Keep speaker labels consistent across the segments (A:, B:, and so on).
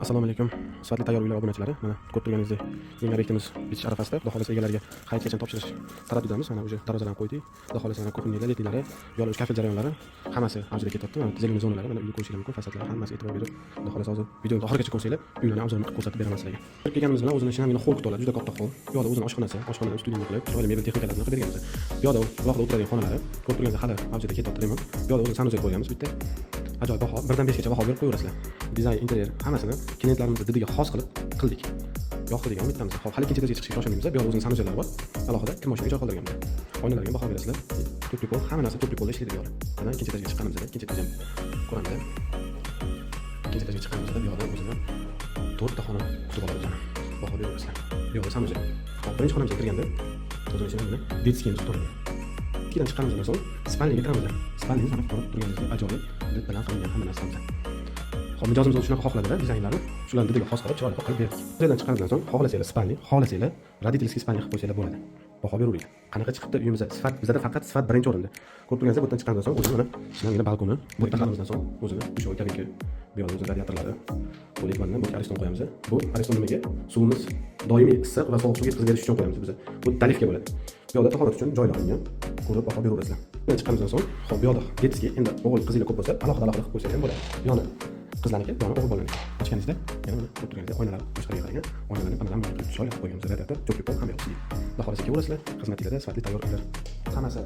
A: Assalomu alaykum, sifatli tayyor uylar obunachilari. Mana, ko'rib turganingizdek, yangi obyektimiz bitish arafasida. Xudo xohlasa, egalariga hayitgacha topshirish taraddudamiz. Mana, уже darvozalarni qo'ydik. Xudo xohlasa, mana, кухня lar, летний lari, bu yoqda kafel jarayonlari, hammasi avjida ketyapti. Mana, зеленый zonalari, mana, uyni ko'rishingiz mumkin, fasadlari, hammasi. E'tibor berib, Xudo xohlasa, hozir videoni oxirigacha ko'rsanglar, uylarni обзор ini qilib ko'rsatib beraman sizlarga. Kirib kelganimiz bilan o'zini shinamgina xoll kutib oladi, juda katta xoll. Bu yoqda o'zini oshxonasi, oshxonani studiya qilib, chiroyli mebel texnikalarini qilib berganmiz. Bu yoqda alohida o'tiradigan xonalari, ko'rib turganingizdek, hali avjida ketyapti remont. Bu yoqda o'zini санузел qo'yganmiz bitta. Ajoyib baho, 1 dan 5gacha baho berib qo'yaverasizlar. Dizayn, interyer hammasini klientlarimizni didiga xos qilib qildik. Yoqdi degan umiddamiz. Hop, hali ikkinchi etajga chiqishga shoshilmaymiz. Bu yoqda o'zini санузел lari bor. Alohida kir moshinaga joy qoldirganmiz. Oynalarga baho berasizlar. Тёплый пол, hamma narsa тёплый пол da ishlaydi bu yoqda. Mana, ikkinchi etajga chiqqanimizda, ikkinchi etaj ham ko'ramiz. Ikkinchi etajga chiqqanimizda bu yoqda o'zini to'rtta xona kutib oladi bizani. Baho beraverasizlar. Bu yoqda санузел. Hop, birinchi xonamizga kirganda o'zini ichida mana детский miz kutib oladi. Ikkidan chiqqanimizdan so'ng спальня ga kiramiz. Спальня miz, mana, ko'rib turganingizdek, ajoyib did bilan qilingan hamma narsamiz. Hop, mijozimiz o'zi shunaqa xohladilar, dizaynlarni. Shularni didiga xos qilib, chiroyli qilib berdik. Bu yerdan chiqqanimizdan so'ng xohlasanglar спальня, xohlasanglar родительский спальня qilib qo'ysanglar bo'ladi. Baho beraveringlar. Qanaqa chiqibdi uyimizda? Sifat, bizada faqat sifat birinchi o'rinda. Ko'rib turganingizdek, bu yerdan chiqqanimizdan so'ng o'zini mana shinamgina balkoni, bu yerdan chiqqanimizdan so'ng o'zini dushovой kabinka, bu yoqda o'zini radiatorlari, bu vanna, bu yerga Ariston qo'yamiz. Bu Ariston nimaga? Suvimiz doimiy issiq va sovuq suv yetkazib berish uchun qo'yamiz biz. Bu доливка bo'ladi. Bu yoqda tahorat uchun joylar qilingan. Ko'rib baho beraverasizlar. Bu yerdan chiqqanimizdan so'ng, hop, bu yoqda детский, endi o'g'il qizinglar ko'p bo'lsa, alohida alohida qilib qo'ysak ham bo'ladi. Bu yoqni qizlarniki, bu yoqni o'g'il bolaniki. Ochganingizda yana mana, ko'rib turganingizdek, oynalar boshqalarga qaragan, oynalarni panorama qilib, chiroyli qilib qo'yganmiz. Radiator, тёплый пол, hamma yoq ishlaydi. Xudo xohlasa, kelaverasizlar, xizmatinglarda sifatli tayyor uylar. Hammasi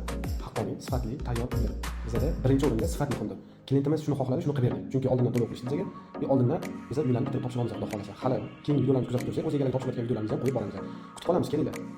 A: haqqoniy, sifatli tayyor uylar. Bizada birinchi o'rinda sifat muhimdir. Klientimiz shuni xohladi, shuni qilib berdik. Chunki oldindan to'lov qilishdi bizga. И oldindan biz uylarni bitirib topshiramiz, Xudo xohlasa. Hali keyingi videolarni kuzatib tursak, o'z egalariga topshirayotgan videolarimizni ham qo'yib boramiz. Kutib qolamiz, kelinglar.